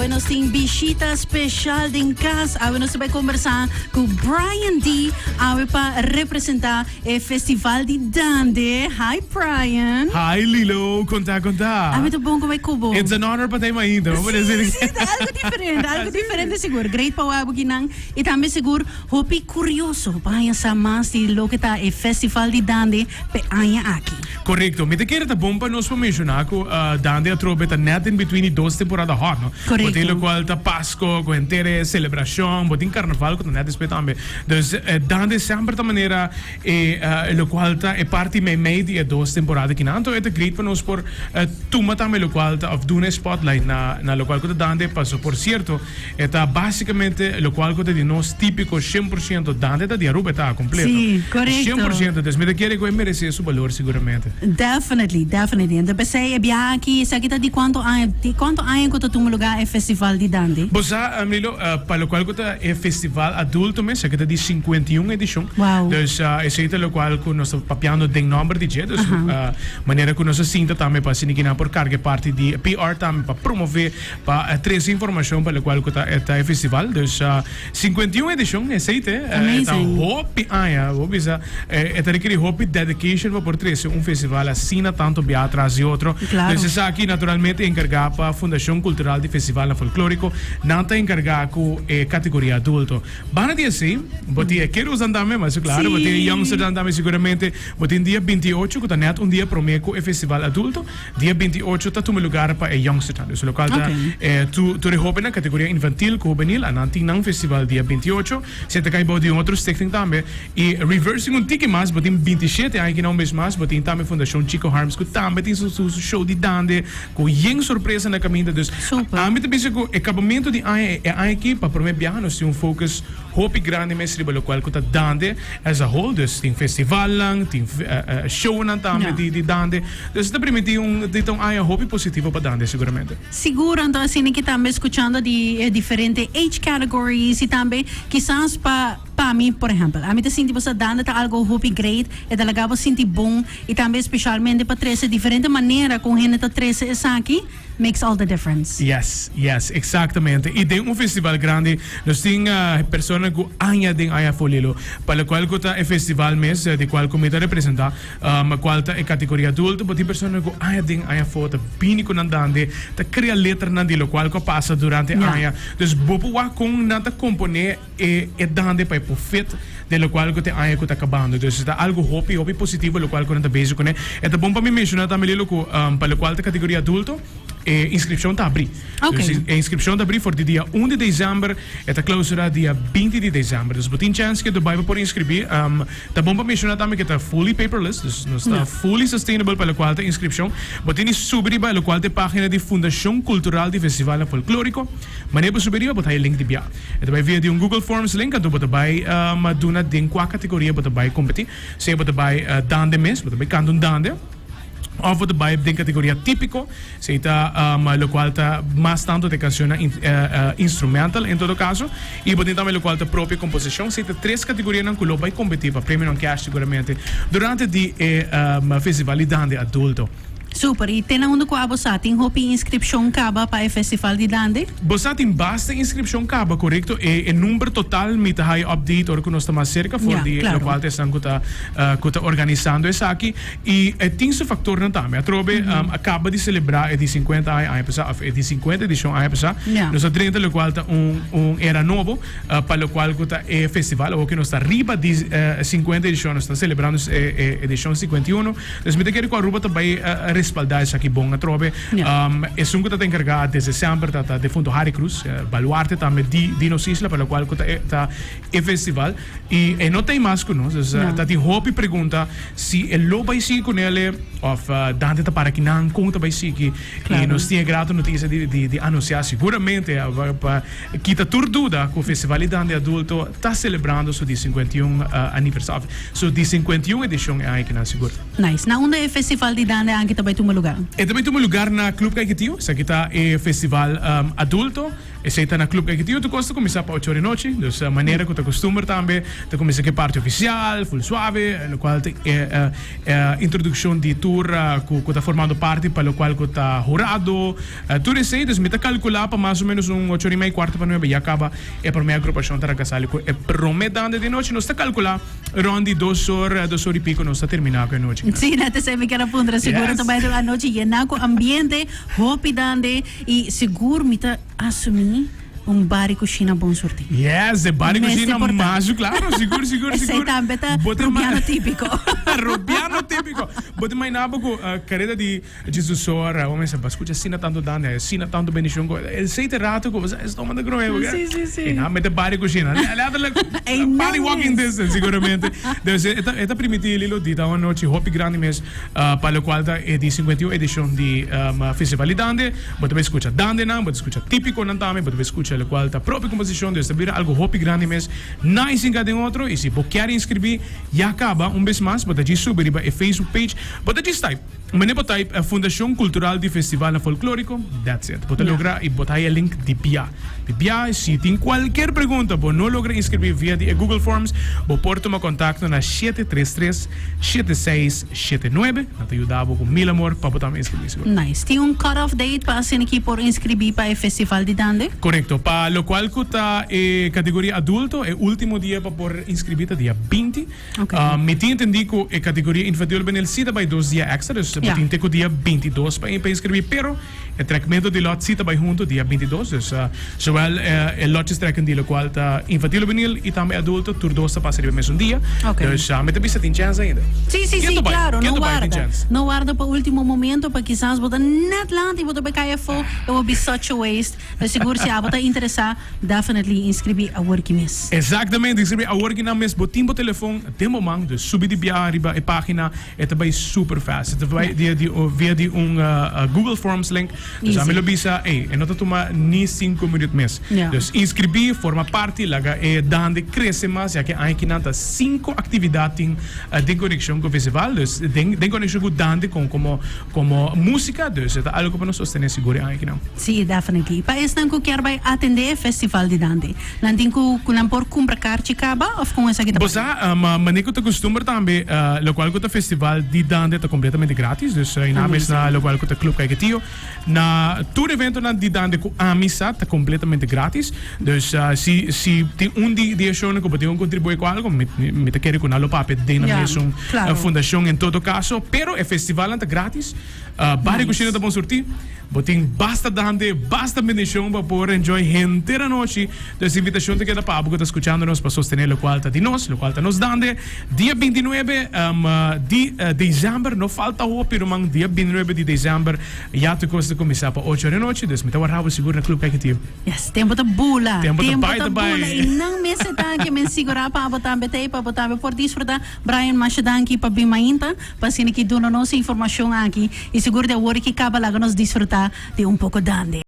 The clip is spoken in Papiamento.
Awe nos tin bishita special den cas. Awe nos ta bay conversa cu Brian D. Awe pa representa e Festival di Dande. Hi Brian. Hi Lilo, con ta con ta? Awe ta bon con bay cu bo. It's an honor pa ta ainda. Si, si, ta algo diferente, algo diferente sigur. Great pa wak bo kinan. Y tambe sigur hopi curioso pa haña sa mas di loke ta e Festival di Dande p'e aña aki. Correcto. Mi ta kere ta bon pa nos por menciona cu Dande atrobe ta net in between di dos temporada hot, no? Correcto. Bo tin locual ta Pasco cu henter e celebracion, bo tin Carnaval cu ta net despues tambe. Dus Dande semper ta manera e locual ta e parti meimei di e dos temporada kinan. Anto e ta great pa nos por tuma tambe locual ta of duna e spotlight na locual cu ta Dande paso. Por cierto, E ta basicamente locual cu ta di nos tipico 100% Dande ta di Aruba e ta completo. Sí, correcto. 100%, dus mi ta kere cu e merece su balor seguramente. Definitely, definitely. Enton p'esey e biaha aki, esaki ta di cuanto aña, di cuanto aña cu ta tuma lugar e festival di Dande? Bo sa, Lilo, pa locual cu ta e festival adulto mes, esaki ta di 51 edicion. Wow. Dus esey ta locual cu nos ta papiando den nomber di dje, dus manera cu nos a sinta tambe pa asina kinan por carga e parti di PR tambe pa promove Pa trece informacion pa locual cu ta e festival. Dus 51 edicion esey te. E ta hopi aña. Bo bisa e ta requeri hopi dedication pa por trece un festival asina tanto bia tras di otro. Dus esaki naturalmente encarga pa Fundacion Cultural di Festivalnan Folklorico. Nan ta encarga cu e categoria adulto. Banda di esey bo tin e kerelsnan tambe, mas claro bo tin e youngstersnan tambe seguramente. Bo tin dia 28 cu ta net un dia prome cu e festival adulto. Dia 28 ta tuma lugar pa e youngsternan. Dus locual ta tur e hobennan, categoria infantil cu hubenil, a nan tin nan festival dia 28. Si e ta cay bou di un otro stichting tambe. Y reversing un tiki mas, bo tin 27 aña kina un bes mas, bo tin tambe Fundacion Chico Harms cu tambe tin su show di dande cu yen sorpresa na caminda. Dus ami ta bisa cu e cabamento di aña, e aña aki pa prome biaha nos tin un focus hopi grandi mes riba locual cu ta dande as a whole. Dus tin festivalnan, tin shownan tambe di dande. Dus ta primiti un di ta un aña hopi positivo pa Dande seguramente. Sigur, anto asina ki tambe skuchando di e diferente age categories i tambe kisas pa pa mi por ehempel ami ta sinti boso Dande ta algo hopi great e ta laga bo sinti bon i tambe especialmente pa trese diferente manera kon hende ta trese esaki makes all the difference. Yes, yes, exactamente. Y den un festival grandi nos tin persona cu aña den aña afo Lilo, pa locual cu ta e festival mes di cual cu mi ta representa. Ma cual ta e categoria adulto, bo tin personanan cu aña den aña afo ta bini cu nan dande, ta crea letranan di locual cu a pasa durante aña. Dus bo por wak con nan ta compone e e dande pa e por fit den locual cu ta e aña cu ta cabando. Dus ta algo hopi, hopi positivo locual cu nan ta bezig cune. E ta bon pa mi menciona tambe Lilo cu pa locual ta categoria adulto, E inscripcion ta abri. Dus e inscripcion ta abri for di dia un di december, e ta clausura dia 20 di december. Dus bo tin chance ke Dubai bo por inscribi. Ta bon pa menciona tambe ke ta fully paperless, dus nos ta fully sustainable pa locual ta inscripcion. Bo tin di subi riba e locual ta e pagina di Fundacion Cultural di Festivalnan Folklorico. Manera bo subi riba bo ta haya link di bia. E ta bai via di un Google Forms link anto bo ta bai duna den cua categoria bo ta bai competi. Sea bo ta bai dande mes, bo ta bai canta un dande. Of bo ta bai den categoria típico, esey ta locual ta mas tanto ta e cancionnan instrumental en todo caso, y bo tin tambe locual ta propio composicion, esey ta tres categorianan cu lo bai competi pa premionan cash seguramente durante di e festival di Dande Adulto. Super, y te na unda cu abo sa tin hopi inscripcion caba pa e festival di Dande? Bo sa tin basta inscripcion caba, corecto, e number total mi ta haya update ora cu nos ta mas cerca for di locual ta esnan cu ta cu ta organisando esaki. I e tin su factornan tambe. Atrobe a caba di celebra e di 50 aña aña pasa, of e di 50 edicion aña pasa. Nos a drenta locual ta un un era nobo pa locual cu ta e festival. Awo cu nos ta riba di 50 edicion, nos ta celebrando e e edicion 51. Dus mi ta kere cu Aruba ta bay respalda esaki bon atrobe. Esun cu ta ta encarga desde semper ta ta defunto Harry Croes, baluarte tambe di di nos isla pa locual cu ta e ta e festival. I e no ta ei mas ku nos. Dus ta tin hopi pregunta si e lo bai sigui ku nele of Dante ta para kinan, kon ta bai sigui. I nos tin e grato notisia di di di anunsiá siguramente pa kita tur duda ku Festival di Dande Adulto ta selebrando su di 51 aniversario, su di 51 edishon e aña kinan sigur. Nice. Na unda e Festival di Dande anki ta bai? ta bay tuma lugar? E ta bay tuma lugar na Club Caiquetio. Esaki ta e festival adulto. Esey ta na Club Caiquetio. Tur cos ta cuminsa pa ocho ora di nochi. Dus manera cu ta custumber tambe ta cuminsa cu e parti oficial, full suave, locual ta e introduccion di tur cu ta formando parti pa locual cu ta hurado. Tur esey, dus mi ta calcula pa mas o menos un ocho ora y mei, cuarto pa nuebe ya caba e prome agrupacion ta ragasa cu e prome dande di nochi. Nos ta calcula rond di dos or, dos or y pico nos ta termina cu e nochi. Si, net esey mi kier a puntra. Sigur ta bay ta un anochi yena cu ambiente, hopi dande y sigur mi ta asumi un bar y cushina bon surti. Yes, e bar y cushina mas claro, sigur, sigur, sigur. Esey tambe ta Rubiano tipico. Rubiano tipico. Bo ta imagina bo cu careda di Jesus so ra bo mester pa scucha asina tanto dande, asina tanto bendicion cu el seite rato cu bo sa stoma ta groei bo Si, si, si. E nan mete bari cushina. Letterlijk party walking distance siguramente. Dus e ta e ta primiti Lilo di ta un anochi hopi grandi mes pa locual ta e di 51 edicion di Festival di Dande. Bo ta bay scucha dandenan, bo ta scucha tipiconan tambe, bo ta bay scucha locual ta propio composicion. Dus ta bira algo hopi grandi mes. Nice hinca den otro y si bo kier inscribi ya caba un bes mas bo ta djis subi riba e Facebook page, bo ta djis type. Mane bo type Fundashon Kultural di Festivalnan Folklóriko, that's it. Bo ta logra i bo ta haya link di bia. Di bia, si tin kualkier pregunta bo no logra inskribí via di e Google Forms, bo por tuma kontakto na 733 7679. Nan ta yuda bo ku mil amor pa bo tambe inskribí sigur. Nice. Tin un cut off date pa asina ki por inskribí pa e festival di Dande? Korekto. Pa lokual ku ta e kategoria adulto, e último dia pa por inskribí ta dia 20. Mi tin entendí ku e kategoria infantil benel sí ta bai dos dia èkstra, dus bo tin te ku dia 22 pa pa inskribí, pero e trekmentu di lòt sí ta bai huntu dia 22, dus zowel e lòtjestrekken di lokual ta infantil benil i tambe adulto, tur dos ta pasa riba e mesun dia. Dus mi ta bisa tin chèns ainda. Sí, sí, sí, klaro, no warda. No warda pa último momento pa kisas bo ta nèt lat i bo ta bai kai afó, it will be such a waste. Pero sigur si abo ta interesá, definitely inscribí awor ki mes. Exactamente, inscribí awor ki nan mes. Bo tin bo telefon den bo man, dus subi di biaha riba e pagina, e ta bai super fast. E ta bai via di via di un Google Forms link. Dus ami lo bisa, ey, e no ta tuma ni sinku minuut mes. Dus inscribí, forma parti, laga e dande crece mas, ya ke aña ki nan ta sinku actividad tin den conexion cu festival, dus den den conexion cu dande como como musica, dus e ta algo pa nos sostene sigur e aña ki nan. Sí, definitely. Pa esnan ku kier bai atendé e festival di Dande, nan tin ku ku nan por kumpra karchi kaba òf kon esaki ta Bo bai? sa, manera ku ta kustumber tambe, lokual ku ta festival di Dande ta kompletamente gratis, dus i nan mes na lokual ku ta Club Caiquetio, na tur eventonan di Dande ku ami sa ta kompletamente gratis. Dus si si tin un di di e shownan ku bo tin ku kontribuí ku algu, mi mi ta kere ku nan lo papia den nan Ya, mesun klaro. fundashon en todo kaso, pero e festivalnan ta gratis. Bari kushina ta bon surtí. Bo tin basta dande, basta bendishon pa por enjoy henter anochi. Dus invitashon ta keda pa abo ku ta skuchando nos pa sostené lokual ta di nos, lokual ta nos dande. Dia 29 di desèmber, no falta hopi ruman, dia 29 di desèmber ya tur kos ta kuminsá pa ocho ora di anochi. Dus mi ta warda bo sigur na Club Kaiquetio. Yes, tempo ta bula. Tempo ta bai ta bai. Bula. I nan mester ta ke men sigurá pa abo tambe ta ei, pa abo tambe por disfrutá. Brian, masha danki pa bin mainta. Pa asina ki duna nos e informacion aki y sigur di awor ki caba laga nos disfruta di un poco dande.